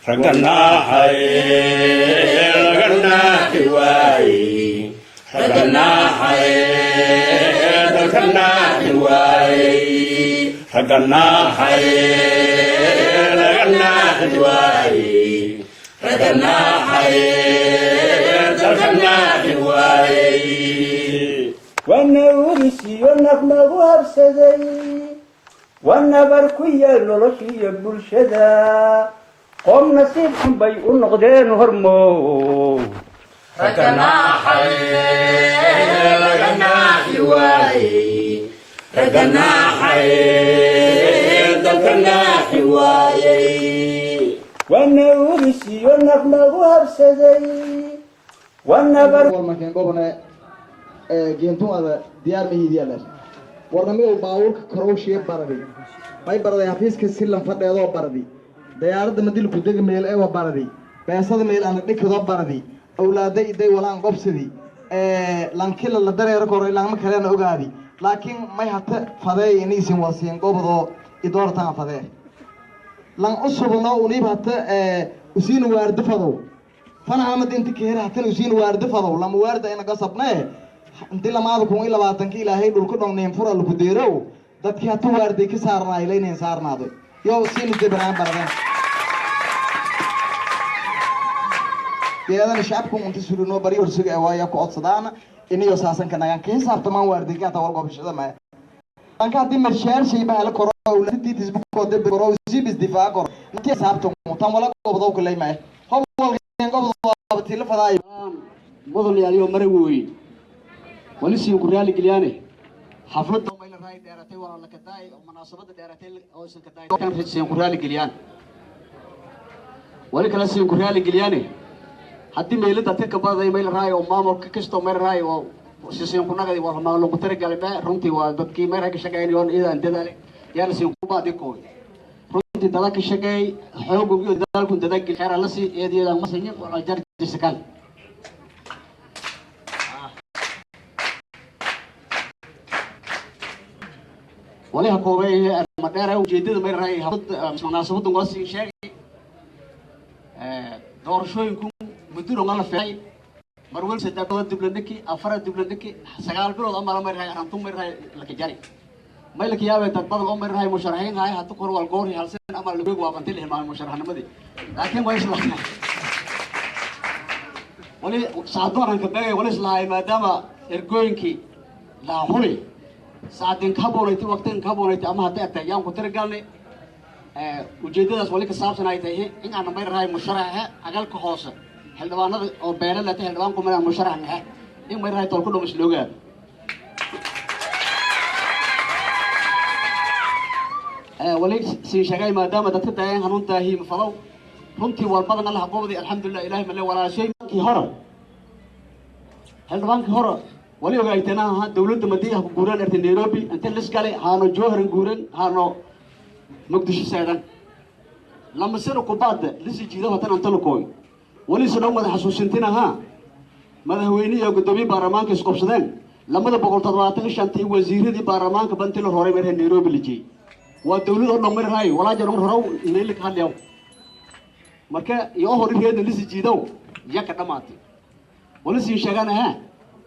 Ragga naaxay laga naaxi waayey, ragga naaxay dalka naaxi waayey, ragga naaxay laga naaxi waayey, ragga naaxay dalka naaxi waayey. Waana urisiyo naf nagu habsaday, waa nabar ku yaal noloshiiyo bulshada. Qoom nasiib xun bay u noqdeen hormow. Ragga naaxay laga naaxi waayey, ragga naaxay dalka naaxi waayey. Waana urisiyo naf nagu habsaday, waa nabar Markeen gobone geentumada diyaar mahiidiyaler warnamiyow. Baabuurka korowshiya baradi, may baraday xafiiska silan fadheedoo baradi, dayaaradda madilku dega meel ewa baradi, beesada meel ana dhikadoo baradi, awlaada iday walaan qobsadi, lankila la dareero koro ilaangma kalena ogaadi. Laakiin may hata fadeey inaysin wasiin gobodoo idoortaan fadee lan cusubno uniib hata usiin waardo fadow fanahamad inta keer hatana usiin waardo fadow lama waarda ina qasabnee. Inti 2020-ka Ilaahay dhulka dhongnayn fura laku deerow, dadkii hata waarday ka saarnaay laynayn saarnaadoy yo siinu debanaan baradeen geedana shacabku unta surinoo bari horsuga waaya ku codsadaana inayo saasanka nagaan ka xisaabtamaan waardayka hata walgobashada maya. Anka haddii marshaar shay bahala koro awlaaditisbukode koro sibis difaa koro nti xisaabtan tan wala gobdow kulay maya hob walgan gobdo tila fadaayo. Mudan yaaliyo mara wooye, wali siin ku raali geliyaane xafladda mayla raay dheeratay waa la kadaay oo munaasabada dheeratay oo isan kadaay kan siin ku raali geliyaan. Wali kala siin ku raali geliyaane haddii meelo dadka ka baday mayla raay oo maamulka kasto mayla raay oo siin ku nagadi waa ma lagu talagalay ma. Runtii waa dadkii mayla ka shaqeynayaan idan dadaale yaana siin ku baadi kooy. Runtii dada ka shaqeey xoog iyo dadaalku dadaal khayr alla sii eedeeda ma sanyin wala jar jisakal. Waliha koobay ma dheer ujeedada may raay munaasabadu waa sii sheegay doorashooyinku muddo dhan la firay mar wal 3 bilood diblandhiki, 4 diblandhiki, 9 bilood ama may raay arantu may raay la kajari may la kiyaabay. Dad badan oo may raay musharaxiin hay hadda kor wal goori hal san ama lagu waafantay leh musharaxnimadii, laakiin way isla wali saadoon ka beegay wali islahay maadaama ergooyinkii la xuli saacadin ka habboonayti waqtigan ka habboonayti ama hadday atay yaan ku tirigalnay. Ujeedadaas wali ka saabsan ay tahay in aan may rahay musharaxa agalka hoose xildhibaanada oo beela lata xildhibaan kuma musharax nahay in may rahay tolku dhumis loogaado. Wali sii sheegay maadaama dadka daayeen hanuunta hiima fadow runtii walbadan Allah qobdi, alxamdulilah. Ilaahay male walaashay kii hore xildhibaankii hore wali ogaaytanaha dawladda madiiha ku guuraan ertay Nairobi inta lis galay haano Jowharan guuran haano Muqdisho seedan lama sano kubaada lisi jiido hatan anta lakooy. Wali sano madax xasuusintinaha madaxweyne iyo guddoomiye baarlamaanka isqobsadeen 275-tii wasiiradii baarlamaanka banti la horay marhe Nairobi la jeeyey waa dawlad oo dhan marhay walaajan horow meel ka hadlayo marka iyo hor reedna lisi jiidow yaka dhamaatay. Wali sii sheeganaha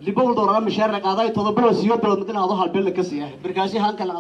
libowal doorar mishaar la qaaday 7 bilood siyo bilood midna hado hal bil la ka siiya birkaasi hanka la